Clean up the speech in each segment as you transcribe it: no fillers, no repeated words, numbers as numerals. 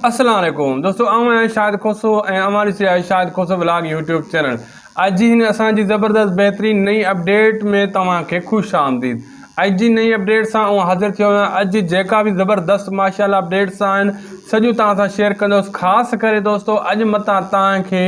السلام عليڪم دوستو آئون آهيان شاهد کوسو ۽ اوهان ڏسي رهيا آهيو Shahid Khoso vlog YouTube channel. اڄ جي هن اسان جي زبردست بهترين نئين اپڊيٽ ۾ توهان کي خوش آمديد. اڄ جي نئين اپڊيٽ سان آئون حاضر ٿيو آهيان. اڄ جي جيڪا به زبردست ماشاءالله اپڊيٽس آهن سڄيون توهان سان شيئر ڪندس خاص ڪري دوستو اڄ متان توهان کي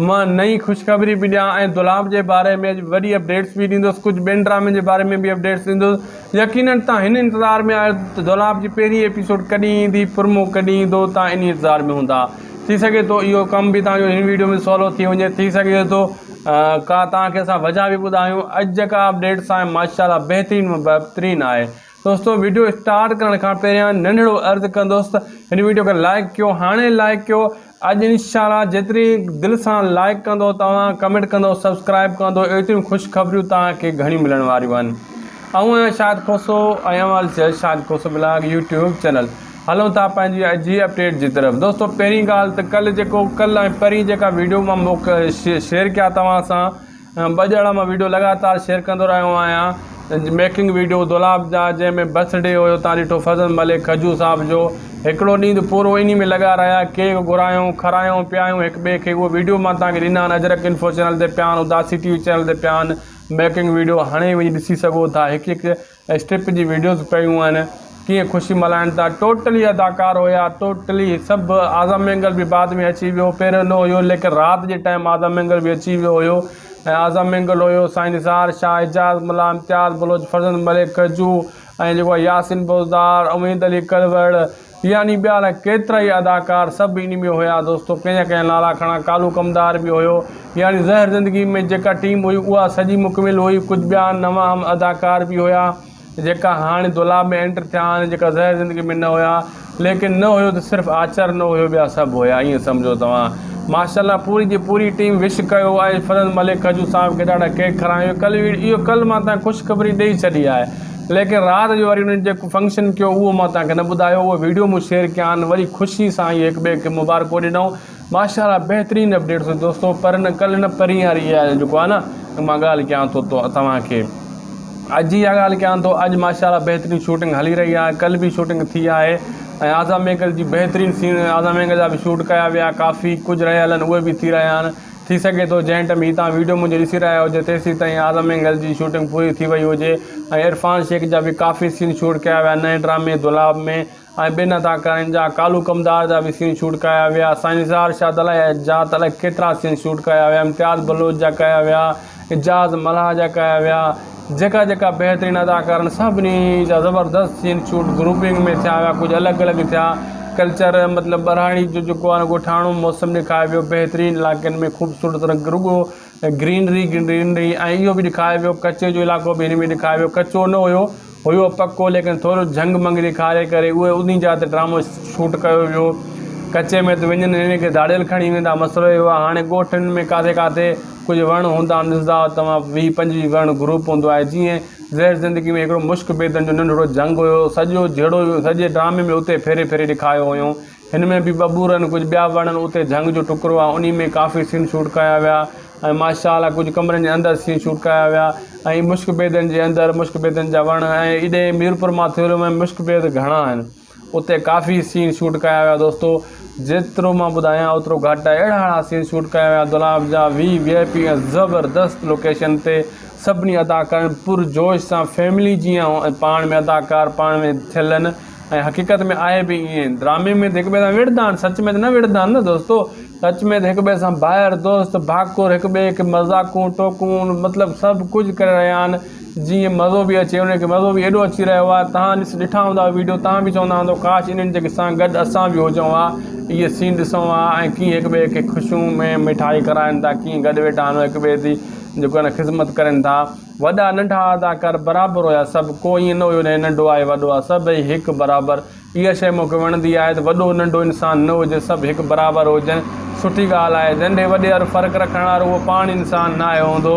مان نئين خوشخبري به ڏيان ۽ دولاب جي باري ۾ اڄ وڏي اپڊيٽس به ڏيندس ڪجهه ٻين ڊرامن جي باري ۾ به اپڊيٽس ڏيندس يقينن توهان هن انتظار ۾ آهيو ته دولاب جي پهرين ايپيسوڊ ڪڏهن ايندي پرمو ڪڏهن ايندو توهان انهي انتظار ۾ هوندا ٿي سگهي ٿو اهو ڪم به توهان جو هن ويڊيو ۾ سولو ٿي وڃي ٿي سگهي ٿو ڪا توهان کي اسان وجهه به ٻڌايون اڄ جيڪا اپڊيٽس آهن ماشاء الله بهترين ۾ بهترين آهي دوستو ويڊيو اسٽارٽ ڪرڻ کان پهريان ننڍڙو عرض ڪندس ته هن ويڊيو کي لائڪ ڪيو هاڻي لائڪ ڪيو اڄ انشاء الله جيتري دل سان لائڪ ڪندو توهان ڪمينٽ ڪندو سبسڪرائب ڪندو ايتريون خوش خبريون توهان کي گهڻيون ملڻ واريون آهن آئون آهيان شاهد کوسو ۽ اوهان ڏسي Shahid Khoso blog YouTube channel هلون ٿا پنهنجي اڄ جي اپڊيٽ جي طرف دوستو پهرين ڳالهه ته ڪل جيڪو ڪل ۽ پرين جيڪا ويڊيو مان موڪ شيئر ڪيا توهان سان ٻه ڄڻا مان ويڊيو لڳاتار شيئر ڪندو رهيو آهيان ميڪنگ ويڊيو دولاب جا جنهن ۾ برٿ ڊي هيو تان ڏٺو فضل ملڪ کجو صاحب جو هڪڙو ڏينهن ته پورو انهي ۾ لڳا رهيا ڪيڪ گهرايون کرايون پيايون هڪ ٻئي کي اهو ويڊيو مان توهان کي ڏنا آهن اجرڪ انفو چينل تي پيا آهن اداسي ٽي وي چينل تي پيا آهن ميڪنگ ويڊيو هاڻي وڃي ڏسي سگهو ٿا هڪ هڪ اسٽيپ جي ويڊيوز پيون آهن ڪيئن خوشي ملهائن ٿا ٽوٽلي اداڪار هيا ٽوٽلي سڀ اعظم مينگل به بعد ۾ اچي ويو پهريون نه هيو ليڪن رات جي ٽائيم اعظم مينگل به اچي ويو هيو ۽ اعظم مينگل هيو سائين نثار شاهه اعجاز ملاح امتياز بلوچ فرزند ملڪ کجو ۽ جيڪو آهي ياسين بوزدار اميد علي ڪلوڙ يعني ٻيا الائي ڪيترائي اداڪار سڀ انهي ۾ هيا دوستو ڪنهن جا ڪنهن جا نالا کڻان ڪالو ڪمدار به هيو يعني زهر زندگي ۾ جيڪا ٽيم هئي اها سڄي مڪمل هئي ڪجهه ٻيا نوان هم اداڪار به هيا جيڪا هاڻي دولاب ۾ انٽر ٿيا آهن جيڪا زهر زندگي ۾ نه هيا ليڪن نه هيو ته صرف آچر نه هيو ٻيا سڀ هيا ائين سمجهو توهان ماشاءالله پوري جي پوري ٽيم وش ڪيو ۽ فرحت ملڪ کجو صاحب کي ڏاڍا ڪيڪ کرايو ڪل اهو ڪل مان تان خوشخبري ڏئي ڇڏي آهي ليڪن رات جو وري انهن جيڪو فنڪشن ڪيو اهو مان توهان کي نه ٻڌايو اهو ويڊيو مون شيئر ڪيا آهن وري خوشي سان اهي هڪ ٻئي کي مبارڪون ڏنائون ماشاء الله بهترين اپڊيٽس هئي دوستو پر نه ڪل نه پرين واري اها جيڪو آهي نه مان ڳالهه ڪيان ٿو توهان کي اڄ جي اها ڳالهه ڪيان ٿو اڄ ماشاء الله بهترين شوٽنگ هلي رهي آهي ڪل به شوٽنگ ٿي آهي ۽ اعظم مينگل جي بهترين سين اعظم مينگل جا به شوٽ ڪيا ويا ڪافي ڪجهه رهيل آهن اهي به ٿي رهيا آهن ٿي سگهي ٿو جنهن ٽائيم هي توهان ويڊيو منهنجو ڏسي رهيا هجو تيسين تائين اعظم مينگل جي شوٽنگ پوري ٿي وئي هجي ۽ عرفان شيخ جا به ڪافي سين شوٽ ڪيا ويا نئين ڊرامي دولاب ۾ ۽ ٻين اداڪارن جا ڪالو ڪمدار جا به سين شوٽ ڪيا ويا سائين نثار شاهه دلائي جا ته الائي ڪيترا سين شوٽ ڪيا ويا امتياز بلوچ جا ڪيا ويا اعجاز ملاح جا ڪيا ويا جيڪا جيڪا بهترين اداڪار آهن سڀني جا زبردست سين شوٽ گروپنگ ۾ ٿيا ويا ڪجهه الڳ الڳ ٿيا ڪلچر مطلب ٻهراڙي جو جيڪو آهي ڳوٺاڻو موسم ڏيکاريو ويو بهترين علائقن ۾ خوبصورت رنگ رڳو گرينري گرينري ۽ اهو به ڏيکاريو ويو ڪچي جو علائقو به هن ۾ ڏيکاريو ويو ڪچو نه هيو هيو پڪو ليڪن ٿورو جهنگ منگ ڏيکاري ڪري اهي انهي جاء تي ڊرامو شوٽ ڪيو ويو ڪچي ۾ ته وڃن هن کي ڌاڙيل کڻي ويندا مسئلو اهو آهي هاڻي ڳوٺن ۾ ڪاٿي ڪاٿي ڪجهه وڻ هوندا آهن ڏسندا آهيو توهان ويهه پنجويهه وڻ گروپ هوندو آهي جيئن زهر زندگي ۾ هڪڙو مشڪ بيدن جو ننڍڙو جهنگ هيو سڄو جهڙو سڄي ڊرامي ۾ اتي ڦيري ڦيري ڏيکايو هيو هن ۾ به ٻٻر آهن ڪجهه ٻيا وڻ آهن اتي جهنگ جو ٽڪرو آهي انهي ۾ ڪافي سين شوٽ ڪيا ويا ۽ ماشاء الله ڪجهه ڪمرن جي اندر سين شوٽ ڪيا ويا ۽ مشڪ بيدن جي اندر مشڪ بيدن جا وڻ ۽ ايڏي ميرپور ماٿيلو ۾ مشڪ بيد گهڻا آهن اتي ڪافي سين شوٽ ڪيا ويا دوستو جيترو مان ٻڌايان اوترو گهٽ آهي اهڙا اهڙا سين شوٽ ڪيا ويا دولاب جا وي وي آء پي ۽ زبردست لوڪيشن تي سڀني اداڪارن پر جوش سان فيملي جيئن پاڻ ۾ اداڪار پاڻ ۾ ٿيل آهن ۽ حقيقت ۾ آهي به ائين ڊرامي ۾ ته هڪ ٻئي سان وڙهندا آهن سچ ۾ ته نه وڙهندا آهن نه دوستو سچ ۾ ته هڪ ٻئي سان ڀائر دوست ڀاڪر هڪ ٻئي کي مذاقون ٽوڪون مطلب سڀ ڪجهه ڪري رهيا آهن جيئن مزو به اچي انهن کي مزو به ايڏو اچي رهيو آهي تهان ڏس ڏٺا هوندا ويڊيو تهان به چوندا هوندو ڪاش انهن جي سان گڏ اسان به هجون ها اهي سين ڏسون ها ۽ ڪيئن هڪ ٻئي کي خوشيون ۾ مٺائي کارائن ٿا ڪيئن گڏ ويٺا آهن هڪ ٻئي جي جيڪو آهي نه خدمت ڪرين ٿا وڏا ننڍا اداڪار برابر هيا سڀ ڪو ائين نه هيو نه هي ننڍو آهي وڏو آهي سڀئي هڪ برابر اها شيء مون کي وڻندي آهي ته وڏو ننڍو انسان نه هجي سڀ هڪ برابر هجن سٺي ڳالهه آهي ننڍي وڏي وارو فرق رکڻ وارو اهو پاڻ انسان ناهي هوندو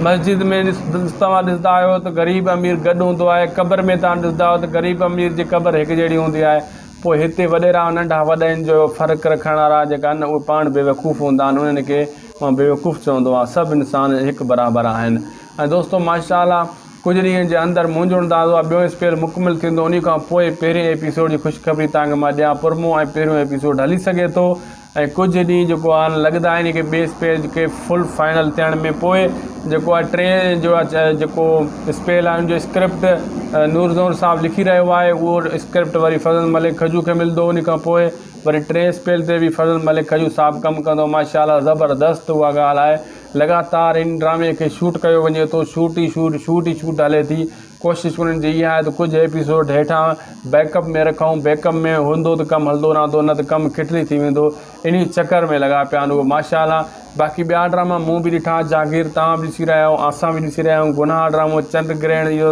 مسجد ۾ توهان ڏسندا آهيو ته غريب امير گڏ هوندو آهي قبر ۾ توهان ڏسندا آهيو ته غريب امير جي قبر هڪ جهڙي هوندي آهي پوء هتي وڏيرا ننڍا وڏن جو فرق رکڻ وارا جيڪا آهن اهي پاڻ بيوقوف هوندا آهن انهن کي مان بيوقوف چوندو آهيان سڀ انسان هڪ برابر آهن ۽ دوستو ماشاء الله. ڪجهه ڏينهن جي اندر منهنجو اندازو آهي ٻيون اسپيل مڪمل ٿيندو انهي کان پوء پهرين ايپيسوڊ جي خوشخبري توهان کي مان ڏيان پرمو ۽ پهريون ايپيسوڊ هلي سگهي ٿو ۽ ڪجهه ڏينهن جيڪو آهن لڳندا انهي کي ٻئي اسپيل کي فل فائنل ٿيڻ ۾ پوء جيڪو آهي ٽي جو آهي جيڪو اسپيل آهي ان جو اسڪرپٽ نور زئور صاحب لکي رهيو آهي اهو اسڪرپٽ وري فضل ملڪ کجو کي ملندو انهي کان پوء وري ٽئين اسپيل تي به فضل ملڪ کجو صاحب ڪم ڪندو ماشاءالله زبردست اها ڳالهه آهي لڳاتار ان ڊرامي کي شوٽ ڪيو وڃي ٿو، شوٽ ئي شوٽ، شوٽ ئي شوٽ هلي ٿي، ڪوشش انهن جي اها آهي ته ڪجهه ايپيسوڊ هيٺان بيڪ اپ ۾ رکون، بيڪ اپ ۾ هوندو ته ڪم هلندو رهندو نه ته ڪم کٽلي ٿي ويندو، انهي چڪر ۾ لڳا پيا آهن اهي ماشاء الله، باقي ٻيا ڊراما مون به ڏٺا، جاگير توهان به ڏسي رهيا آهيو، اسان به ڏسي رهيا آهيون، گناهه ڊرامو، چنڊ گرهڻ اهو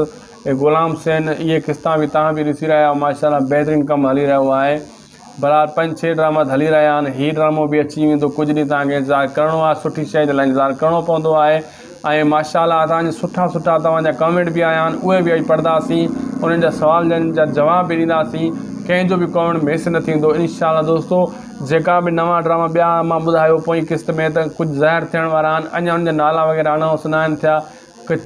غلام حسين اهي قسطا به توهان به ڏسي رهيا آهيو، ماشاء الله بهترين ڪم هلي رهيو آهي. بھرحال پنج ڇهه ڊراما ته ھلي رھيا آھن ھي ڊرامو به اچي ويندو ڪجهه ڏينھن توھان کي انتظار ڪرڻو آھي سٺي شيء جي لاء انتظار ڪرڻو پوندو آھي ۽ ماشاء الله توھان جا سٺا سٺا توھان جا ڪمينٽ به آيا آھن اھي به اڄ پڙھنداسين انھن جا سوالن جا جواب به ڏينداسين ڪنھن جو به ڪمينٽ مس نه ٿيندو انشاء الله دوستو جيڪا به نوان ڊراما ٻيا مان ٻڌايو پوئين قسط ۾ ته ڪجهه ظاھر ٿيڻ وارا آھن اڃا انھن جا نالا وغيره انائونس ناھن ٿيا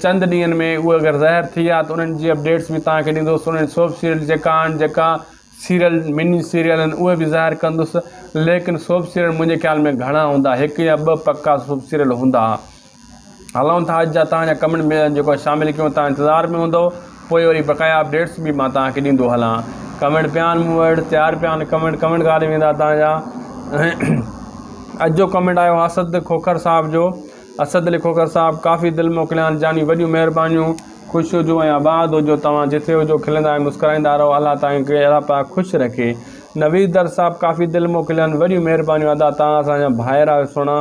چند ڏينھن ۾ اھي اگر ظاھر ٿي ويا ته انھن جي اپڊيٽس به توھان کي ڏيندوس انھن سوپ سيريل جيڪا آھن جيڪا سيريل مني سيريل آهن اهي به ظاهر ڪندس ليڪن سوپ سيريل منهنجي خيال ۾ گهڻا هوندا هڪ يا ٻه پڪا سوپ سيريل هوندا هلون ٿا اڄ جا توهان جا ڪمينٽ ۾ جيڪو شامل ڪيون توهان انتظار ۾ هوندو پوء وري بقايا اپڊيٽس به مان توهان کي ڏيندو هلان ڪمينٽ پيا آهن مون وٽ تيار پيا آهن ڪمينٽ ڪمينٽ ڪاڏي ويندا توهان جا اڄ جو ڪمينٽ آيو اسد کوکر صاحب جو اسد علي کوکر صاحب ڪافي دل موڪليان جاني وڏيون مهربانيون خوش هجو ۽ آباد هجو توهان جٿي هجو کلندا ۽ مسڪرائيندا رهو الله توهان کي الله پاڪ خوش رکي نويد در صاحب ڪافي دل موڪليان وڏيون مهربانيون ادا توهان اسان جا ڀائر آهيو سهڻا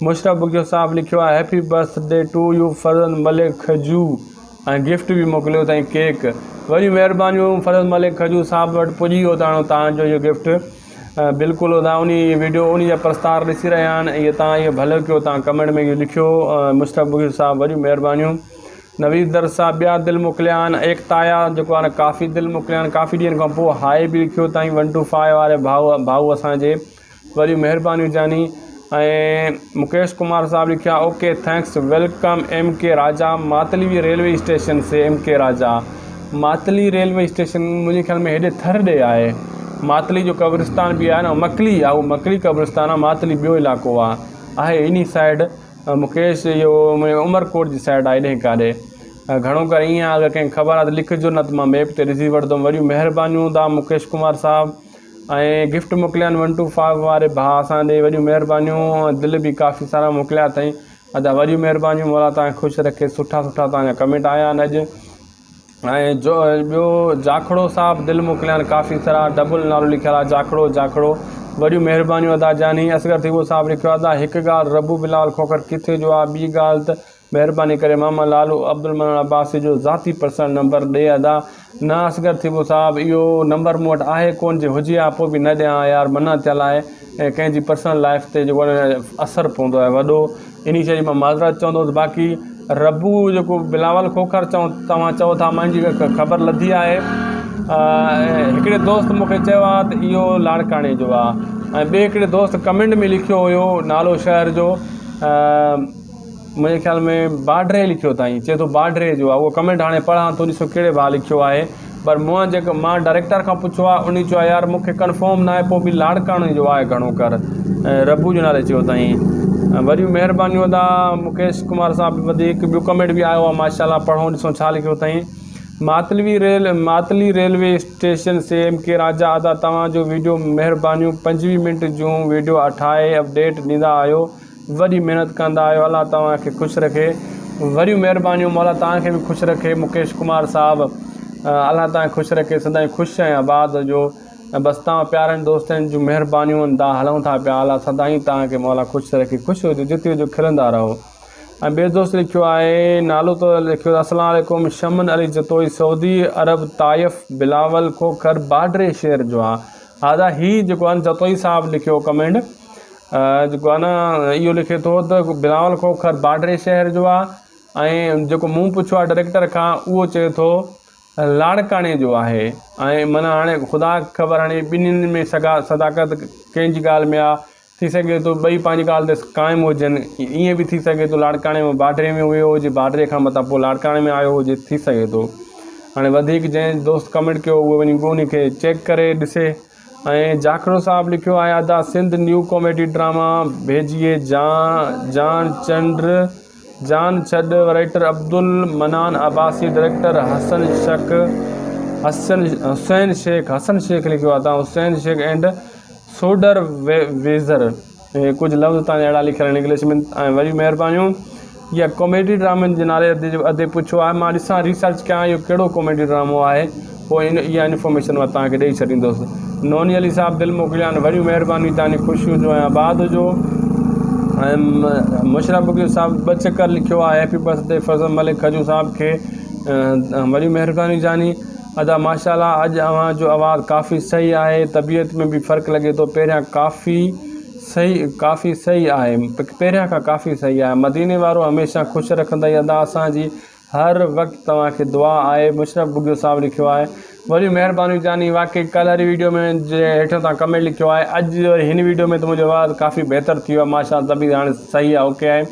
مشرف بگيو صاحب لکيو آهي happy birthday to you Farzand Malik Khaju ۽ gift به موڪليو اٿائين ڪيڪ وڏيون مهربانيون فرزند ملڪ کجو صاحب وٽ پڄي ويو توهان جو اهو گفٽ بلڪل ادا انهي ويڊيو انهي جا پرستار ڏسي رهيا آهن اهي تان اهو ڀلو ڪيو تان ڪمينٽ ۾ اهو لکيو مشتاق بگيو صاحب وڏيون مهربانيون نويد در صاحب ٻيا دل موڪليا آهن ايڪتايا جيڪو آهي ڪافي دل موڪليا آهن ڪافي ڏينهن کان پوء هاء به لکيو تائين ون ٽو فائيو واري ڀاء ڀاء اسانجي وڏيون مهربانيون جاني ۽ مڪيش ڪمار صاحب لکيا okay thanks welcome M K Raja Matli railway station سي M K Raja Matli railway station منهنجي خيال ۾ هيڏي ٿر ڏي آهي ماتلي جو قبرستان به آهي نه مڪلي آهي اهو مڪلي قبرستان آهي ماتلي ٻيو علائقو آهي آهي انهي سائيڊ مڪيش اهو عمرڪوٽ جي سائيڊ آهي هيڏي ڪاڏي گهڻو ڪري ائين آهي اگر ڪنهن کي خبر آهي ته لکجو نه ته مان ميپ تي ڏسي وٺندم وڏيون مهربانيون ادا مڪيش ڪمار صاحب ۽ گفٽ موڪليا آهن ون ٽو فائيو واري ڀاء اسان ڏي وڏيون مهربانيون دل به ڪافي سارا موڪليا اٿئي ادا وڏيون مهربانيون مولا توهان کي خوش رکي سٺا سٺا توهان جا ڪمينٽ آيا آهن اڄ ۽ جو ٻيو جاکڙو صاحب دل موڪليا آهن ڪافي سارا ڊبل نالو لکيل آهي جاکڙو جاکڙو وڏيون مهربانيون ادا جاني اصغر ٿيٻو صاحب لکيو آهي ادا هڪ ڳالهه ربو بلال کوکر ڪٿي جو آهي ٻي ڳالهه ته مهرباني ڪري ماما لالو عبدالمنان عباسي جو ذاتي پرسنل نمبر ڏي ادا. نه اصغر ٿيٻو صاحب اهو نمبر مون وٽ آهي ڪون جي هجي ها پوء به نه ڏيان ها يار منع ٿيل آهي ۽ ڪنهن جي پرسنل لائف تي جيڪو آهي اثر پوندو آهي وڏو انهي شي جي مان معذرت چوندس باقي ربو جيڪو بلاول کوکر چئو توهان چئو ٿا مان جي خبر لڌي آهي هڪڙي دوست مون کي چيو آهي ته اهو لاڙڪاڻي جو آهي ۽ ٻئي هڪڙي دوست ڪمينٽ ۾ لکيو هيو نالو شهر جو منهنجي خيال ۾ باڊري لکيو اٿائين چئي ٿو باڊري جو آهي اهو ڪمينٽ هاڻي پڙهان ٿو ڏسو ڪهڙي ڀاء لکيو آهي پر مون جيڪو مان ڊائريڪٽر کان پڇيو آهي انهي چيو آهي يار مون کي ڪنفرم ناهي پوء به لاڙڪاڻي جو آهي گهڻو ڪر ربو جو نالي چيو اٿائين وڏيون مهربانيون ادا مڪيش ڪمار صاحب وڌيڪ ٻيو ڪمينٽ به آيو آهي ماشاء الله پڙهون ڏسون ڇا لکيو اٿائين ماتلوي rail Matli railway station C M ڪي راجا ادا توهان جو ويڊيو مهربانيون 25 منٽ جون ويڊيو ٺاهي اپڊيٽ ڏيندا آهيو وڏي محنت ڪندا آهيو الله توهان کي خوش رکي وڏيون مهربانيون مولا توهان کي به خوش رکي مڪيش ڪمار صاحب الله توهان کي خوش رکي سدائين خوش ۽ آباد هجو ۽ بس توهان پيارن دوستن جون مهربانيون آهن توهان هلون ٿا پيا الله سدائين توهان کي مولا خوش رکي خوش هجو جتي هجو کلندا رهو ۽ ٻئي دوست لکيو آهي نالو ته لکيو السلام عليڪم شمن علي جتوئي سعودي عرب طائف بلاول کوکر باڊري شهر جو آ هادا هي جيڪو آهي جتوئي صاحب لکيو ڪمينٽ جيڪو آهي نه اهو لکي ٿو ته بلاول کوکر باڊري شهر جو آهي ۽ جيڪو مون پڇيو آهي ڊائريڪٽر کان اهو چئي ٿو لاڙڪاڻي جو آهي ۽ معنيٰ هاڻي خدا کي خبر هاڻي ٻنهين ۾ سگا صداقت ڪنهن جي ڳالهه ۾ آهي ٿي سگهي ٿو ٻئي پنهنجي ڳالهه تي قائم هجن ائين به ٿي سگهي ٿو لاڙڪاڻي مان باڊري ۾ ويو هجي باڊري کان متان پوء لاڙڪاڻي ۾ آيو هجي ٿي سگهي ٿو هاڻي وڌيڪ جنهن دوست ڪمينٽ ڪيو اهو وڃي انهي کي چيڪ ڪري ڏسي ۽ جاکرو صاحب لکيو آهي ادا سنڌ نيو ڪاميڊي ڊراما ڀيجيئي جان جان چنڊ جان ڇڏ رائيٽر عبدالمنان عباسي ڊائريڪٽر حسن شڪ حسن حسين شيخ حسن شيخ لکيو آهي تان حسين شيخ اينڊ سوڍر ويزر ڪجهه لفظ تان اهڙا لکيل آهن انگلش ۾ ۽ وري مهربانيون يا ڪاميڊي ڊرامن جي نالي ادي جو ادي پڇيو آهي مان ڏسان ريسرچ ڪيان اهو ڪهڙو ڪاميڊي ڊرامو آهي پوء ان اها انفارميشن مان توهان کي ڏئي ڇڏيندس نوني علي صاحب دل موڪليا آهن وڏيون مهربانيون توهان جي خوش هجو ۽ آباد هجو ۽ مشرف بگيو صاحب ٻه چڪر لکيو آهي هيپي برٿ ڊي فضل ملڪ کجو صاحب کي وڏيون مهربانيون جاني ادا ماشاءالله اڄ اوهان جو آواز ڪافي صحيح آهي طبيعت ۾ به فرق لڳي ٿو پهريان ڪافي صحيح ڪافي صحيح آهي پهريان کان ڪافي صحيح آهي مديني وارو هميشه خوش رکندئي ادا اسان جي هر وقت توهان کي دعا آهي مشرف ٻگهيو صاحب لکيو آهي وڏيون مهربانيون جاني واقعي ڪلهه واري ويڊيو ۾ جي هيٺ تان ڪمينٽ لکيو آهي اڄ وري هن ويڊيو ۾ ته منهنجو آواز ڪافي بهتر ٿي ويو آهي ماشاءالله طبيعت هاڻي صحيح آهي اوڪي آهي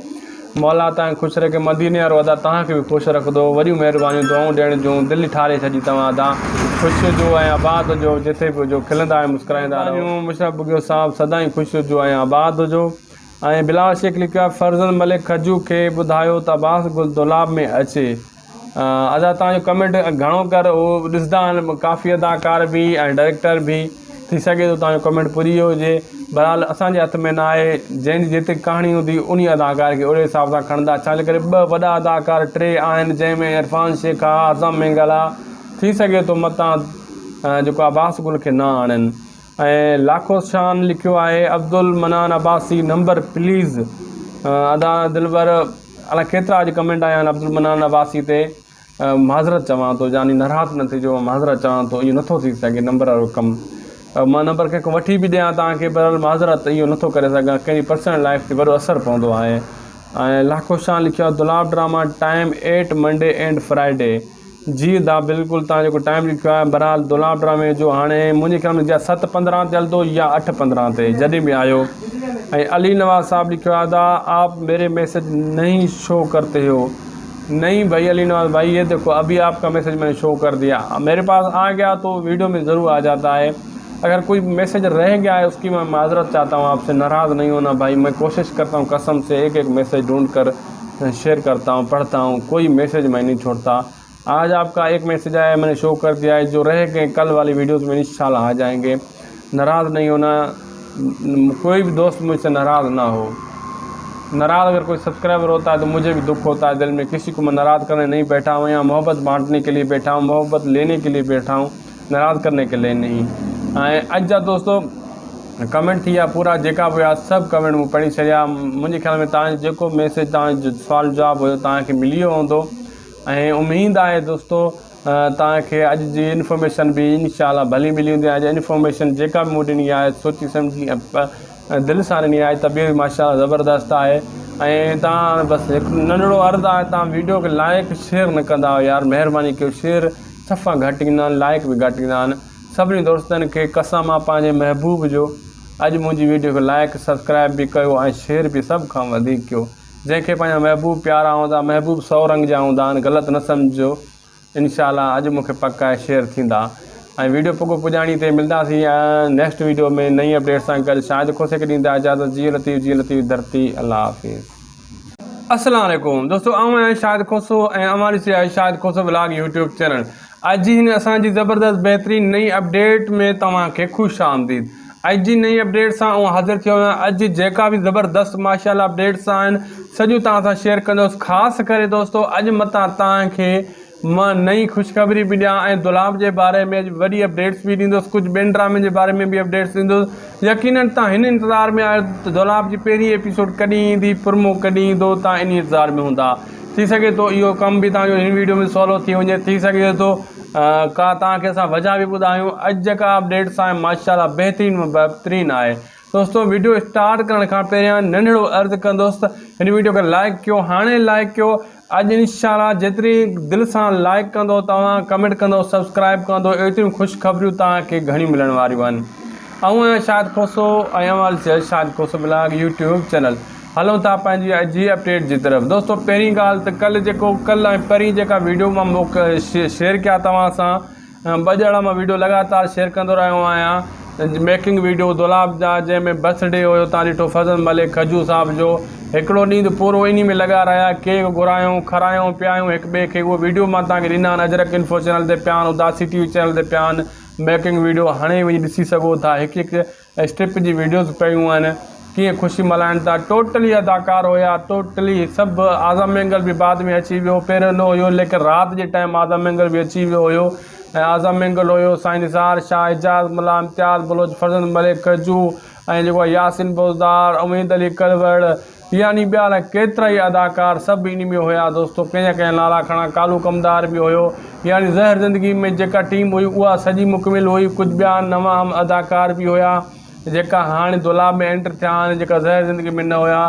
مولا توهان کي خوش رکي مديني وارو ادا توهان کي به خوش رکندو وڏيون مهربانيون دعائون ڏيڻ جون دل ٺاري ڇڏي توهان ادا خوش هجو ۽ آباد هجو جتي به هجو کلندا ۽ مسڪرائيندا رهو. مشرف ٻگهيو صاحب سدائين خوش هجو ۽ آباد هجو ۽ بلال شيخ لکيو آهي فرزند ملڪ کجو کي ٻڌايو ته عباس گل دولاب ۾ اچي. ادا توهان جو ڪمينٽ گهڻو ڪر هو ڏسندا آهن ڪافي اداڪار به ۽ ڊائريڪٽر به ٿي سگهي ٿو توهان جو ڪمينٽ پڄي ويو هجي بهرحال اسان جي هٿ ۾ نه آهي جنهن جي جيتري ڪهاڻي هوندي انهي اداڪار کي اهڙي حساب سان کڻندا ڇا جي ڪري ٻه وڏا اداڪار ٽي آهن جنهن ۾ عرفان شيخ آ اعظم مينگل آ ٿي سگهي ٿو متان جيڪو عباس گل کي نه آڻين ۽ لاکو شان لکيو آهي عبدالمنان عباسي نمبر پليز ادا دلبر الاء ڪيترا اڄ ڪمينٽ آيا آهن عبدالمنان عباسي تي معذرت چوان ٿو جاني ناراض نه ٿجو معذرت چوان ٿو اهو نٿو ٿي سگهي نمبر وارو ڪم مان نمبر ڪنهن کان وٺي به ڏيان توهان کي بهرحال معذرت اهو نٿو ڪري سگهان ڪنهن جي پرسنل لائف تي وڏو اثر پوندو آهي ۽ لاکو شان لکيو آهي Dulab drama time eight Monday and Friday جي ادا بلڪل توهان جيڪو ٽائيم لکيو آهي بھرحال دولاب ڊرامي جو هاڻي منهنجي خيال ۾ يا ست پندرهن تي هلندو يا اٺ پندرهن تي جڏهن به آيو ۽ علي نواز صاحب لکيو آهي ادا آپ ميري ميسج نهين شو ڪرتي هو نهين ڀائي علي نواز ڀائي یہ ديکو ابھی آپ کا ميسج میں نے شو کر دیا میرے پاس آ گیا تو ویڈیو میں ضرور آ جاتا ہے اگر کوئی میسج رہ گیا ہے اس کی میں معذرت چاہتا ہوں آپ سے ناراض نہیں ہونا بھائی میں کوشش کرتا ہوں قسم سے ایک ایک میسج ڈھونڈ کر شیئر کرتا ہوں پڑھتا ہوں کوئی میسج میں نہیں چھوڑتا آج آپ کا ایک میسج آیا ہے میں نے شو کر دیا ہے جو رہ گئے کل والی ویڈیوز میں انشاءاللہ آ جائیں گے ناراض نہیں ہونا کوئی بھی دوست مجھ سے ناراض نہ ہو ناراض اگر کوئی سبسکرائبر ہوتا ہے تو مجھے بھی دکھ ہوتا ہے دل میں کسی کو میں ناراض کرنے نہیں بیٹھا ہوں یہاں محبت بانٹنے کے لیے بیٹھا ہوں محبت لینے کے لیے بیٹھا ہوں ناراض کرنے کے لیے نہیں ۽ اڄ جا دوستو ڪمينٽ ٿي ويا پورا جيڪا به هيا سڀ ڪمينٽ مون پڙهي ڇڏيا منهنجي خيال ۾ تان جو جيڪو ميسيج تان جو سوال جواب هيو تان کي ملي ويو هوندو ۽ اميد آهي دوستو تان کي اڄ جي انفارميشن به انشاء الله ڀلي ملي هوندي اڄ انفارميشن جيڪا به مون ڏني آهي سوچي سمجهي دل سان ڏني آهي طبيعت به ماشاء الله زبردست آهي ۽ تان بس هڪ ننڍڙو عرض آهي تان ويڊيو کي لائڪ شيئر نه ڪندا آهيو يار مهرباني ڪيو شيئر صفا گهٽ ايندا آهن لائڪ به گهٽ ايندا آهن سڀني دوستن کي قسم آ پنهنجي محبوب جو اڄ منهنجي ويڊيو کي لائڪ سبسڪرائب به ڪيو ۽ شيئر به سڀ کان وڌيڪ ڪيو جنهن کي پنهنجا محبوب پيارا هوندا محبوب سو رنگ جا هوندا آهن غلط نه سمجهجو انشاء الله اڄ مونکي پڪ آهي شيئر ٿيندا ۽ ويڊيو پڳو پڄاڻي تي ملداسين نيڪسٽ ويڊيو ۾ نئين اپڊيٽ سان گڏ شاهد کوسي کي ڏيندا اجازت جي لطيف جي لطيف ڌرتي الله حافظ. السلام عليڪم دوستو آئون آهيان شاهد کوسو ۽ اوهان ڏسي رهيا آهيو Shahid Khoso vlog YouTube channel اڄ جي هن اسان جي زبردست بهترين نئين اپڊيٽ ۾ توهان کي خوش آمديد اڄ جي نئين اپڊيٽ سان آئون حاضر ٿيو آهيان اڄ جي جيڪا به زبردست ماشاء الله اپڊيٽس آهن سڄيون توهان سان شيئر ڪندس خاص ڪري دوستو اڄ متان توهان کي مان نئين خوشخبري به ڏيان ۽ دولاب جي باري ۾ اڄ وڏي اپڊيٽس به ڏيندس ڪجهه ٻين ڊرامن جي باري ۾ به اپڊيٽس ڏيندس يقينن توهان هن انتظار ۾ آهيو ته دولاب جي پهرين ايپيسوڊ ڪڏهن ايندي پرمو ڪڏهن ايندو توهان انهي انتظار ۾ هوندا ٿي سگهي ٿو اهو ڪم به توهان جو هن ويڊيو ۾ سولو ٿي وڃي ٿي سگهي ٿو ڪا توهان کي اسان وجهه به ٻڌايون اڄ جيڪا اپڊيٽس آهن ماشاءالله بهترين ۾ بهترين آهي دوستو ويڊيو اسٽارٽ ڪرڻ کان پهريان ننڍڙو عرض ڪندس ته هن ويڊيو کي لائڪ ڪيو هاڻي لائڪ ڪيو اڄ انشاء الله جيتري دل سان لائڪ ڪندو توهان ڪمينٽ ڪندو سبسڪرائب ڪندو ايتريون خوشخبريون توهان کي گهڻيون ملڻ واريون آهن آئون آهيان شاهد کوسو ۽ اوهان ڏسي رهيا آهيو Shahid Khoso blog YouTube channel. هلون ٿا پنهنجي اڄ جي اپڊيٽ جي طرف. دوستو پهرين ڳالهه ته ڪل جيڪو ڪل ۽ پرين جيڪا ويڊيو مان شيئر ڪيا توهان سان ٻه ڄڻا مان ويڊيو لڳاتار شيئر ڪندو رهيو آهيان ميڪنگ ويڊيو دولاب جا جنهن ۾ برٿ ڊي هيو تان ڏٺو فضل ملڪ کجو صاحب جو هڪڙو ڏينهن ته پورو انهي ۾ لڳا رهيا ڪيڪ گهرايون کرايون پيايون هڪ ٻئي کي اهي ويڊيو مان توهان کي ڏنا آهن اجرڪ انفو چينل تي پيا آهن اداسي ٽي وي چينل تي پيا آهن ميڪنگ ويڊيو هڻي وڃي ڏسي سگهو ٿا هڪ هڪ اسٽيپ جي ويڊيوز پيون آهن ڪيئن خوشي ملهائن ٿا ٽوٽلي اداڪار هيا ٽوٽلي سڀ اعظم مينگل به بعد ۾ اچي ويو پهريون نه هيو ليڪن رات جي ٽائيم اعظم مينگل به اچي ويو هيو ۽ اعظم مينگل هيو سائين نثار شاهه اعجاز ملاح امتياز بلوچ فرزند ملڪ کجو ۽ جيڪو آهي ياسين بوزدار اميد علي ڪلوڙ يعني ٻيا الائي ڪيترائي اداڪار سڀ انهي ۾ هيا دوستو ڪنهن جا ڪنهن جا نالا کڻان ڪالو ڪمدار به هيو يعني زهر زندگي ۾ جيڪا ٽيم هئي اها سڄي مڪمل هئي ڪجهه ٻيا نوان هم اداڪار به هيا جيڪا هاڻي دولاب ۾ انٽر ٿيا آهن جيڪا زهر زندگي ۾ نه هيا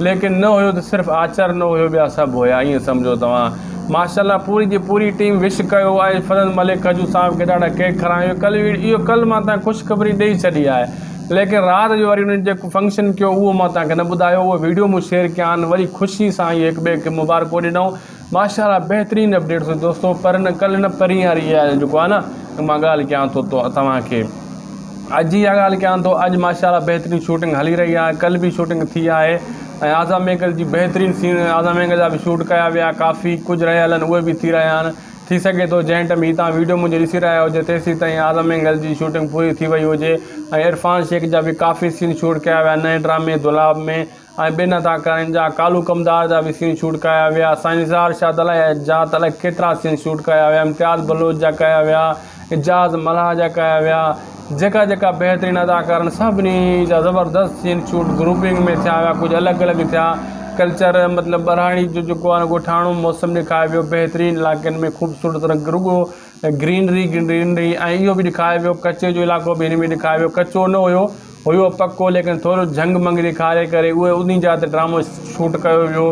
ليڪن نه هيو ته صرف آچر نه هيو ٻيا سڀ هيا ائين سمجهو توهان ماشاءالله پوري جي پوري ٽيم وش ڪيو ۽ فرحت ملڪ کجو صاحب کي ڏاڍا ڪيڪ کرايو ڪل اهو ڪل مان تان خوشخبري ڏئي ڇڏي آهي ليڪن رات جو وري انهن جيڪو فنڪشن ڪيو اهو مان توهان کي نه ٻڌايو اهو ويڊيو مون شيئر ڪيا آهن وري خوشي سان اهي هڪ ٻئي کي مبارڪون ڏنائون ماشاء الله بهترين اپڊيٽس هئي دوستو پر نه ڪل نه پرين واري اها جيڪو آهي نه مان ڳالهه ڪيان ٿو توهان کي اڄ جي اها ڳالهه ڪيان ٿو اڄ ماشاء الله بهترين شوٽنگ هلي رهي آهي ڪل به شوٽنگ ٿي آهي ۽ اعظم مينگل جي بهترين سين اعظم مينگل جا به شوٽ ڪيا ويا ڪافي ڪجهه رهيل آهن اهي به ٿي رهيا آهن ٿي سگهي ٿو جنهن ٽائيم هي توهان ويڊيو منهنجي ڏسي رهيا هجو تيسين تائين اعظم مينگل جي شوٽنگ پوري ٿي وئي هجي ۽ عرفان شيخ جا به ڪافي سين شوٽ ڪيا ويا نئين ڊرامي دولاب ۾ ۽ ٻين اداڪارن جا ڪالو ڪمدار جا به سين شوٽ ڪيا ويا سائين نثار شاهه دلائي جا ته الائي ڪيترا سين شوٽ ڪيا ويا امتياز بلوچ جا ڪيا ويا اعجاز ملاح جا ڪيا ويا جيڪا جيڪا بهترين اداڪار آهن سڀني جا زبردست سين شوٽ گروپنگ ۾ ٿيا ويا ڪجهه الڳ الڳ ٿيا ڪلچر مطلب ٻهراڙي جو جيڪو آهي ڳوٺاڻو موسم ڏيکاريو ويو بهترين علائقن ۾ خوبصورت رنگ رڳو گرينري گرينري ۽ اهو به ڏيکاريو ويو ڪچي جو علائقو به هن ۾ ڏيکاريو ويو ڪچو نه هيو هيو پڪو ليڪن ٿورو جهنگ منگ ڏيکاري ڪري اهي انهي جاء تي ڊرامو شوٽ ڪيو ويو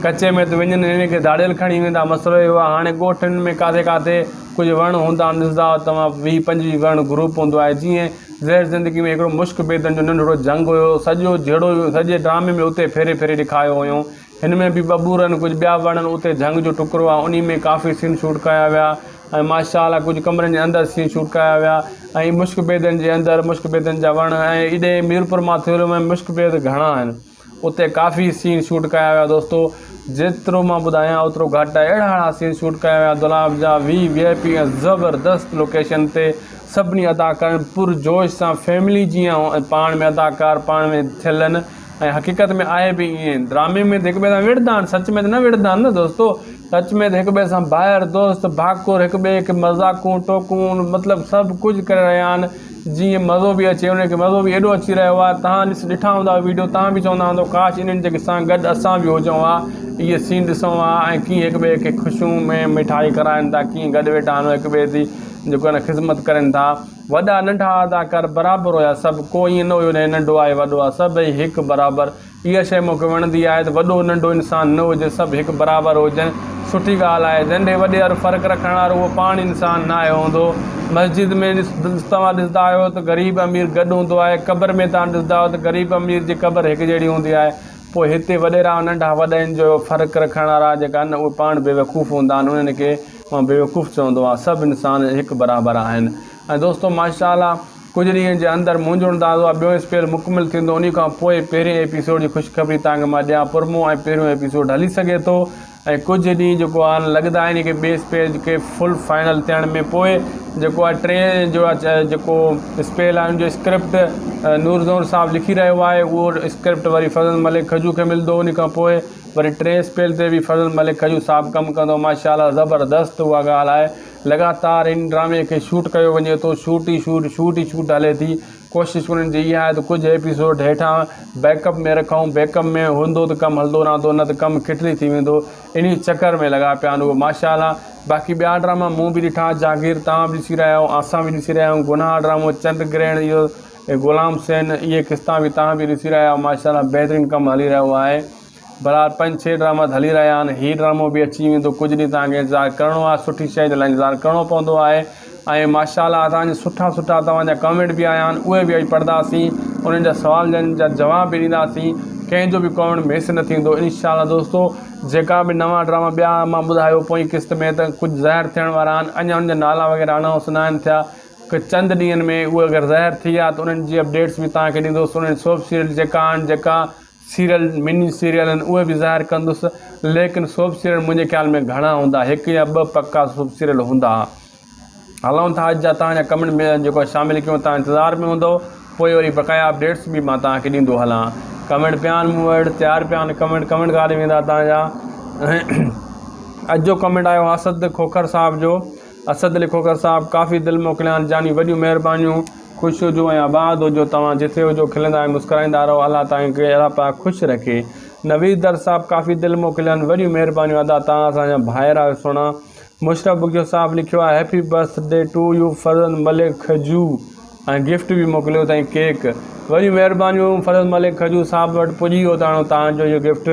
ڪچي ۾ ته وڃن هن کي ڌاڙيل کڻي ويندا مسئلو اهو آهي هاڻي ڳوٺن ۾ ڪاٿي ڪاٿي ڪجهه وڻ هوندا آهن ڏسندا آهيو توهان ويهه پنجويهه وڻ گروپ هوندو آهي جيئن زهر زندگي ۾ هڪڙو مشڪ بيدن جو ننڍڙو جهنگ هيو سڄو جهڙو سڄي ڊرامي ۾ اتي ڦيري ڦيري ڏيکايو هيو هن ۾ به ٻٻر آهن ڪجهه ٻيا وڻ آهن اتي جهنگ جو ٽڪرو آهي انهي ۾ ڪافي سين شوٽ ڪيا ويا ۽ ماشاء الله ڪجهه ڪمرن جي اندر سين شوٽ ڪيا ويا ۽ مشڪ بيدن جي اندر مشڪ بيدن جا وڻ ۽ ايڏي ميرپور ماٿيلو ۾ مشڪ بيد گهڻا آهن اتي ڪافي سين شوٽ ڪيا ويا دوستو جيترو مان ٻڌايان اوترو گهٽ آهي اهڙا اهڙا سين شوٽ ڪيا ويا دولاب جا وي وي آء پي ۽ زبردست لوڪيشن تي سڀني اداڪارن پر جوش سان فيملي جيئن پاڻ ۾ اداڪار پاڻ ۾ ٿيل آهن ۽ حقيقت ۾ آهي به ائين ڊرامي ۾ ته هڪ ٻئي سان وڙهندا آهن سچ ۾ ته نه وڙهندا آهن نه دوستو سچ ۾ ته هڪ ٻئي سان ڀائر دوست ڀاڪر هڪ ٻئي کي مذاقون ٽوڪون مطلب سڀ ڪجهه ڪري رهيا آهن جيئن مزو به اچي انهن کي مزو به ايڏو اچي رهيو آهي تهان ڏس ڏٺا هوندا ويڊيو تهان به چوندا هوندو ڪاش انهن جي سان گڏ اسان به هجون ها اهي سين ڏسون ها ۽ ڪيئن هڪ ٻئي کي خوشيون ۾ مٺائي کارائن ٿا ڪيئن گڏ ويٺا آهن هڪ ٻئي جي جيڪو آهي خدمت ڪرن ٿا وڏا ننڍا اداڪار برابر هيا سڀ ڪو ائين نه هيو نه ننڍو آهي وڏو آهي سڀئي هڪ برابر اها شيء مون کي وڻندي آهي ته وڏو ننڍو انسان نه هجي سڀ هڪ برابر هجن سٺي ڳالهه آهي ننڍي وڏي وارو فرق رکڻ وارو اهو پاڻ انسان ناهي هوندو مسجد ۾ توهان ڏسندا آهيو ته غريب امير گڏ هوندو آهي قبر ۾ توهان ڏسندا آهيو ته غريب امير جي قبر هڪ جهڙي هوندي آهي پوء هتي وڏيرا ننڍا وڏن جو فرق رکڻ وارا جيڪا آهن اهي پاڻ بيوقوف هوندا آهن انهن کي مان بيوقوف چوندو آهيان سڀ انسان هڪ برابر آهن ۽ دوستو ماشاء الله ڪجهه ڏينهن جي اندر منهنجو اندازو آهي ٻيون اسپيل مڪمل ٿيندو انهي کان پوء پهرين ايپيسوڊ جي خوشخبري توهان کي مان ڏيان پرمو ۽ پهريون ايپيسوڊ هلي سگهي ٿو ۽ ڪجهه ڏينهن جيڪو آهن لڳندا آهن کي ٻئي اسپيل کي فل فائنل ٿيڻ ۾ پوء جيڪو آهي ٽي جو آهي جيڪو اسپيل آهي ان جو اسڪرپٽ نور زئور صاحب لکي رهيو آهي اهو اسڪرپٽ وري فضل ملڪ کجو کي ملندو انهي کان پوء وري ٽئين اسپيل تي به فضل ملڪ کجو صاحب ڪم ڪندو ماشاء الله زبردست اها ڳالهه آهي لڳاتار ان ڊرامي کي شوٽ ڪيو وڃي ٿو، شوٽ ئي شوٽ، شوٽ ئي شوٽ هلي ٿي، ڪوشش انهن جي اها آهي ته ڪجهه ايپيسوڊ هيٺان بيڪ اپ ۾ رکون، بيڪ اپ ۾ هوندو ته ڪم هلندو رهندو نه ته ڪم کٽلي ٿي ويندو، انهي چڪر ۾ لڳا پيا آهن اهي ماشاء الله باقي ٻيا ڊراما مون به ڏٺا جاگير توهان به ڏسي رهيا آهيو اسان به ڏسي رهيا آهيون گناهه ڊرامو چنڊ گرهڻ اهو غلام حسين اهي قسطا به توهان به ڏسي رهيا آهيو ماشاء الله بهترين ڪم هلي رهيو آهي. بھرحال پنج ڇهه ڊراما ته ھلي رھيا آھن ھي ڊرامو به اچي ويندو ڪجهه ڏينهن توھان کي انتظار ڪرڻو آھي سٺي شيء جي لاء انتظار ڪرڻو پوندو آھي ۽ ماشاء الله اسان جي سٺا سٺا توهان جا ڪمينٽ به آيا آهن اهي به اڄ پڙهنداسين انهن جا سوالن جا جواب به ڏينداسين ڪنهن جو به ڪمينٽ مس نه ٿيندو انشاء الله دوستو جيڪا به نوان ڊراما ٻيا مان ٻڌايو پوئين قسط ۾ ته ڪجهه ظاهر ٿيڻ وارا آهن اڃا انهن جا نالا وغيره انائونس نه آهن ٿيا ڪي چند ڏينهن ۾ اهي اگر ظاهر ٿي ويا ته انهن جي اپڊيٽس به توهان کي ڏيندوس انهن سوپ سيريل جيڪا آهن جيڪا سيريل مني سيريل آهن اهي به ظاهر ڪندس ليڪن سوپ سيريل منهنجي خيال ۾ گهڻا هوندا هڪ يا ٻه پڪا سوپ سيريل هوندا هلون ٿا اڄ جا توهان جا ڪمينٽ ۾ جيڪو شامل ڪيون توهان انتظار ۾ هوندو پوء وري بقايا اپڊيٽس به مان توهان کي ڏيندو هلان ڪمينٽ پيا آهن مون وٽ تيار پيا آهن ڪمينٽ ڪمينٽ ڪاڏي ويندا توهان جا اڄ جو ڪمينٽ آيو اسد کوکر صاحب جو اسد علي کوکر صاحب ڪافي دل موڪليان جاني وڏيون مهربانيون خوش هجو ۽ آباد هجو توهان جٿي هجو کلندا ۽ مسڪرائيندا رهو الله توهان کي الله پاڪ خوش رکي نويد در صاحب ڪافي دل موڪليان وڏيون مهربانيون ادا توهان اسان جا ڀائر آهيو سهڻا مشرف بگيو صاحب لکيو آهي happy birthday to you Farzand Malik Khaju ۽ gift به موڪليو اٿائين ڪيڪ وڏيون مهربانيون فرزند ملڪ کجو صاحب وٽ پڄي ويو تاڻو توهان جو اهو گفٽ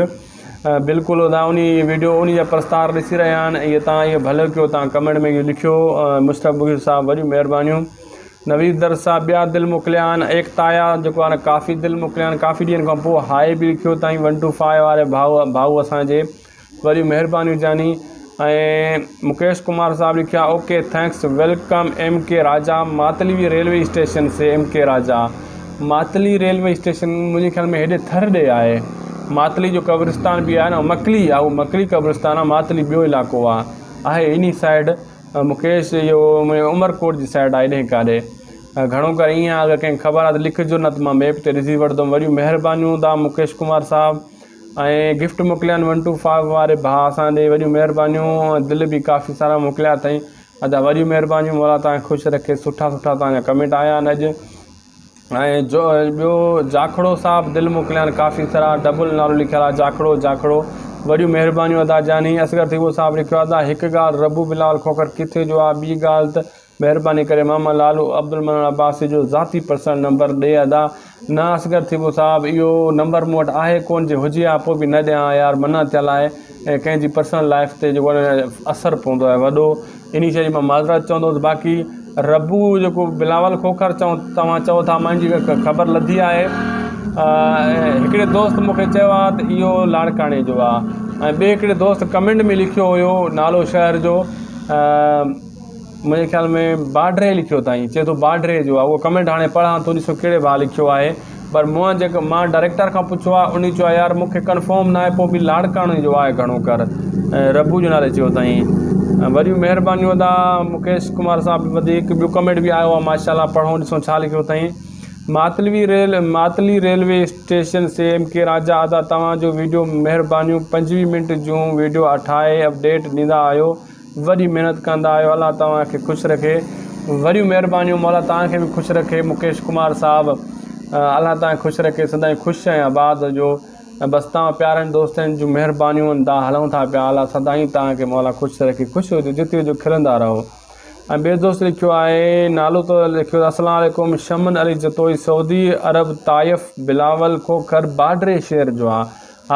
بلڪل ادا انهي ويڊيو انهي جا پرستار ڏسي رهيا آهن اهي تان اهو ڀلو ڪيو تان ڪمينٽ ۾ اهو لکيو مشرف بگيو صاحب وڏيون مهربانيون نويد در صاحب ٻيا دل موڪليا آهن ايڪتايا جيڪو آهي ڪافي دل موڪليا آهن ڪافي ڏينهن کان پوء هاء به لکيو تائين ون ٽو فائيو واري ڀاء ڀاء اسان جي وڏيون مهربانيون جاني ۽ مڪيش ڪمار صاحب لکيا okay thanks welcome M K Raja Matli railway station سي M K Raja Matli railway station منهنجي خيال ۾ هيڏي ٿر ڏي آهي ماتلي جو قبرستان به آهي نه مڪلي آهي اهو مڪلي قبرستان آهي ماتلي ٻيو علائقو آهي آهي انهي سائيڊ مڪيش اهو عمرڪوٽ جي سائيڊ آهي هيڏي ڪاڏي گهڻو ڪري ائين آهي اگر ڪنهن کي خبر آهي ته لکجو نه ته مان ميپ تي ڏسي وٺندم وڏيون مهربانيون دا مڪيش ڪمار صاحب ۽ گفٽ موڪليا آهن ون ٽو فائيو واري ڀاء اسان ڏي وڏيون مهربانيون دل به ڪافي سارا موڪليا اٿئي ادا وڏيون مهربانيون مولا توهان کي خوش رکي سٺا سٺا توهان جا ڪمينٽ آيا آهن اڄ ۽ جو ٻيو جاکڙو صاحب دل موڪليا آهن ڪافي سارا ڊبل نالو لکيل آهي جاکڙو جاکڙو وڏيون مهربانيون ادا جاني اصغر ٿيٻو صاحب لکيو ادا هڪ ڳالهه ربو بلال کوکر ڪٿي جو آهي ٻي ڳالهه ته مهرباني ڪري ماما لالو عبدالمنان عباسي جو ذاتي پرسنل نمبر ڏي ادا. نه اصغر ٿيٻو صاحب اهو نمبر مون وٽ آهي ڪون جي هجي ها پوء به نه ڏيان ها يار منع ٿيل آهي ۽ ڪنهن جي پرسنل لائف تي جيڪو آهي اثر پوندو آهي وڏو انهي شي جي مان معذرت چوندس باقي ربو جيڪو بلاول کوکر چئو توهان چئو ٿا مان جي خبر لڌي آهي هڪڙي دوست مون کي چيو آهي ته اهو لاڙڪاڻي جو آهي ۽ ٻئي هڪڙي دوست ڪمينٽ ۾ لکيو هيو نالو شهر جو منهنجي خيال ۾ باڊري لکيو اٿائين چئي ٿو باڊري جو آهي اهو ڪمينٽ هاڻي پڙهان ٿو ڏسو ڪهڙي ڀاء لکيو آهي پر مون جيڪو مان ڊائريڪٽر کان پڇيو آهي انهي چيو آهي يار مون کي ڪنفرم ناهي پوء به لاڙڪاڻي جو آهي گهڻو ڪر ربو جو نالي چيو اٿائين وڏيون مهربانيون ادا مڪيش ڪمار صاحب وڌيڪ ٻيو ڪمينٽ به آيو آهي ماشاء الله پڙهون ڏسون ڇا لکيو اٿائين ماتلوي rail Matli railway station C M ڪي راجا ادا توهان جو ويڊيو مهربانيون 25 منٽ جون ويڊيو ٺاهي اپڊيٽ ڏيندا آهيو وڏي محنت ڪندا آهيو الله توهان کي خوش رکي وڏيون مهربانيون مولا توهان کي به خوش رکي مڪيش ڪمار صاحب الله توهان کي خوش رکي سدائين خوش ۽ آباد هجو ۽ بس توهان پيارن دوستن جون مهربانيون آهن توهان هلون ٿا پيا الله سدائين توهان کي مولا خوش رکي خوش هجو جتي هجو کلندا رهو ۽ ٻئي دوست لکيو آهي نالو ته لکيو السلام عليڪم شمن علي جتوئي سعودي عرب طائف بلاول کوکر باڊري شهر جو آ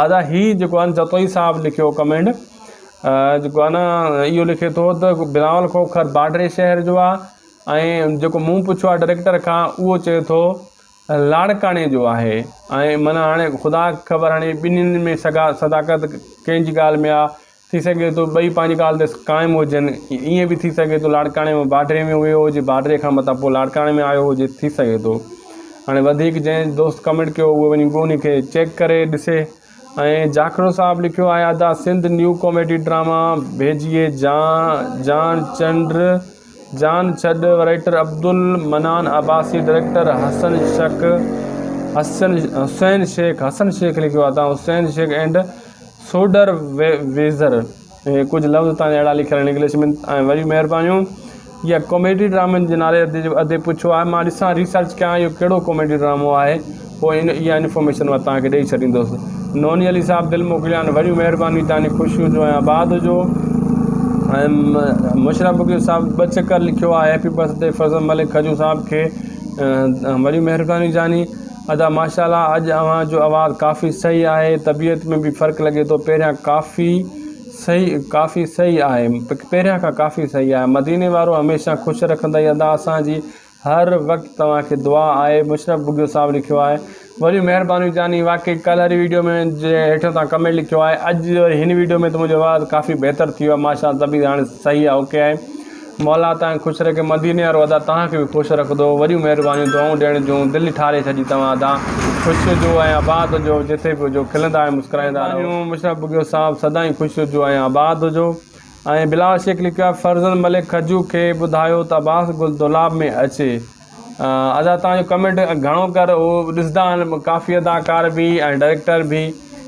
ادا هي جيڪو آهي جتوئي صاحب لکيو ڪمينٽ جيڪو آهي نه اهو لکي ٿو ته بلاول کوکر باڊري شهر جو آهي ۽ جيڪو مون پڇيو آهي ڊائريڪٽر کان اهو چئي ٿو لاڙڪاڻي جو آهي ۽ معنيٰ هاڻي خدا کي خبر هاڻي ٻنهين ۾ سگا صداقت ڪنهن جي ڳالهه ۾ آهي ٿي سگهي ٿو ٻئي پنهنجي ڳالهه تي قائم هجن ائين به ٿي سگهي ٿو لاڙڪاڻي مان باڊري ۾ ويو هجي باڊري کان متان پوء لاڙڪاڻي ۾ آيو هجي ٿي سگهي ٿو هاڻي وڌيڪ جنهن دوست ڪمينٽ ڪيو اهو وڃي انهي کي چيڪ ڪري ڏسي ۽ جاکرو صاحب لکيو آهي ادا سنڌ نيو ڪاميڊي ڊراما ڀيجيئي جان جان چنڊ جان ڇڏ رائيٽر عبدالمنان عباسي ڊائريڪٽر حسن شڪ حسن حسين شيخ حسن شيخ لکيو آهي تان حسين شيخ اينڊ سوڊر ويزر ۽ ڪجهه لفظ تان اهڙا لکيل آهن انگلش ۾ ۽ وڏيون مهربانيون يا ڪاميڊي ڊرامن جي نالي ادي ادي پڇيو آهي مان ڏسان ريسرچ ڪيان اهو ڪهڙو ڪاميڊي ڊرامو آهي پوء ان اها انفارميشن مان توهان کي ڏئي ڇڏيندس نوني علي صاحب دل موڪليا آهن وڏيون مهربانيون توهان جي خوش هجو ۽ آباد هجو ۽ مشرف بگيو صاحب ٻه چڪر لکيو آهي هيپي برٿ ڊي فضل ملڪ کجو صاحب کي وڏيون مهربانيون جاني ادا ماشاءالله اڄ اوهان جو آواز ڪافي صحيح آهي طبيعت ۾ به فرق لڳي ٿو پهريان ڪافي صحيح ڪافي صحيح آهي پهريان کان ڪافي صحيح آهي مديني وارو هميشه خوش رکندئي ادا اسان جي هر وقت توهان کي دعا آهي مشرف ٻگهيو صاحب لکيو آهي وڏيون مهربانيون جاني واقعي ڪلهه واري ويڊيو ۾ جي هيٺ تان ڪمينٽ لکيو آهي اڄ وري هن ويڊيو ۾ ته منهنجو آواز ڪافي بهتر ٿي ويو آهي ماشاء الله طبيعت هاڻي صحيح آهي اوڪي آهي مولا توهان کي خوش رکي مديني وارو ادا توهان کي به خوش رکندو وڏيون مهربانيون دعائون ڏيڻ جون دل ٺاري ڇڏي توهان ادا خوش هجو ۽ آباد هجو جتي به هجو کلندا ۽ مسڪرائيندا رهو. مشرف ٻگهيو صاحب سدائين خوش هجو ۽ آباد هجو ۽ بلاول شيخ لکيو آهي فرزند ملڪ کجو کي ٻڌايو ته عباس گل دولاب ۾ اچي ادا توهان جو ڪمينٽ گهڻو ڪر هو ڏسندا آهن ڪافي اداڪار به ۽ ڊائريڪٽر به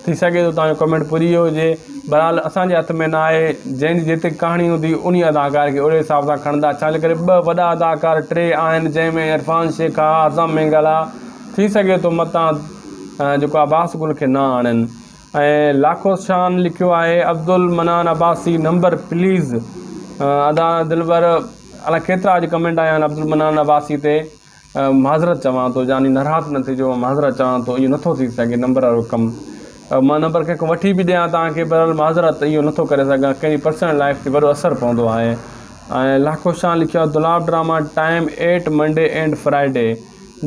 ٿي سگهي ٿو توهان جو ڪمينٽ پڄي ويو هجي بهرحال اسان جي هٿ ۾ نه آهي جنهن جي جيتري ڪهاڻي هوندي انهي اداڪار کي اهڙي حساب سان کڻندا ڇا جي ڪري ٻه وڏا اداڪار ٽي آهن جنهن ۾ عرفان شيخ آ اعظم مينگل آ ٿي سگهي ٿو متان جيڪو عباس گل کي نه آڻين ۽ لاکو شان لکيو آهي عبدالمنان عباسي نمبر پليز ادا دلبر الاء ڪيترا اڄ ڪمينٽ آيا آهن عبدالمنان عباسي تي معذرت چوان ٿو جاني ناراض نه ٿجو معذرت چوان ٿو اهو نٿو ٿي سگهي نمبر وارو ڪم مان نمبر ڪنهن کان وٺي به ڏيان توهان کي بهرحال معذرت اهو نٿو ڪري سگهان ڪنهن جي پرسنل لائف تي وڏو اثر پوندو آهي ۽ لاکو شاهه لکيو آهي Dulab drama time eight Monday and Friday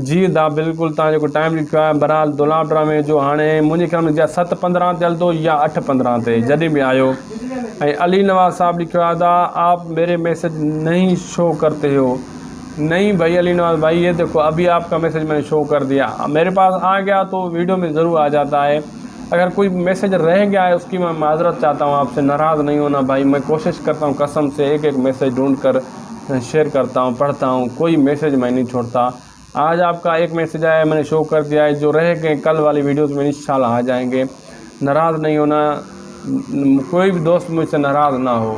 جي ادا بلڪل توهان جيڪو ٽائيم لکيو آهي بھرحال دولاب ڊرامي جو هاڻي منهنجي خيال ۾ يا ست پندرهن تي هلندو يا اٺ پندرهن تي جڏهن به آيو ۽ علي نواز صاحب لکيو آهي ادا آپ ميري ميسج نهين شو ڪرتي هو نهين ڀائي علي نواز ڀائي یہ ديکو ابھی آپ کا ميسج میں نے شو کر دیا میرے پاس آ گیا تو ویڈیو میں ضرور آ جاتا ہے اگر کوئی میسج رہ گیا ہے اس کی میں معذرت چاہتا ہوں آپ سے ناراض نہیں ہونا بھائی میں کوشش کرتا ہوں قسم سے ایک ایک میسج ڈھونڈ کر شیئر کرتا ہوں پڑھتا ہوں کوئی میسج میں نہیں چھوڑتا آج آپ کا ایک میسج آیا ہے میں نے شو کر دیا ہے جو رہ گئے کل والی ویڈیوز میں انشاءاللہ آ جائیں گے ناراض نہیں ہونا کوئی بھی دوست مجھ سے ناراض نہ ہو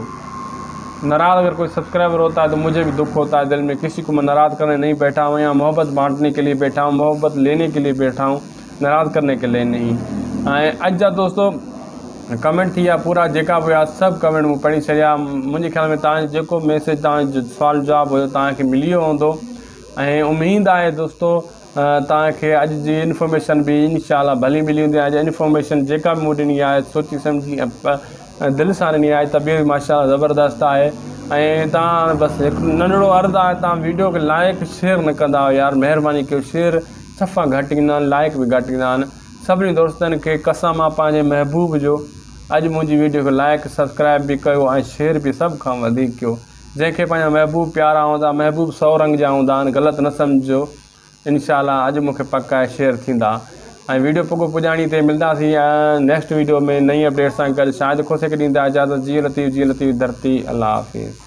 ناراض اگر کوئی سبسکرائبر ہوتا ہے تو مجھے بھی دکھ ہوتا ہے دل میں کسی کو میں ناراض کرنے نہیں بیٹھا ہوں یہاں محبت بانٹنے کے لیے بیٹھا ہوں محبت لینے کے لیے بیٹھا ہوں ناراض کرنے کے لیے نہیں ۽ اڄ جا دوستو ڪمينٽ ٿي ويا پورا جيڪا به هيا سڀ ڪمينٽ مون پڙهي ڇڏيا منهنجي خيال ۾ تان جيڪو ميسيج تان جو سوال جواب هيو تان کي ملي ويو هوندو ۽ اميد آهي دوستو تان کي اڄ جي انفارميشن به انشاء الله ڀلي ملي هوندي اڄ انفارميشن جيڪا به مون ڏني آهي سوچي سمجهي دل سان ڏني آهي طبيعت به ماشاء الله زبردست آهي ۽ تان بس هڪ ننڍڙو عرض آهي تان ويڊيو کي لائڪ شيئر نه ڪندا آهيو يار مهرباني ڪيو شيئر صفا گهٽ ايندا آهن لائڪ به گهٽ ايندا آهن سڀني دوستن کي قسم آ پنهنجي محبوب جو اڄ منهنجي ويڊيو کي لائڪ سبسڪرائب به ڪيو ۽ شيئر به سڀ کان وڌيڪ ڪيو جنهن کي پنهنجا محبوب پيارا هوندا محبوب سو رنگ جا هوندا آهن غلط نه سمجهجو انشاء الله اڄ مونکي پڪ آهي شيئر ٿيندا ۽ ويڊيو پڳو پڄاڻي تي ملداسين نيڪسٽ ويڊيو ۾ نئين اپڊيٽ سان گڏ شاهد کوسي کي ڏيندا اجازت جي لطيف جي لطيف ڌرتي الله حافظ.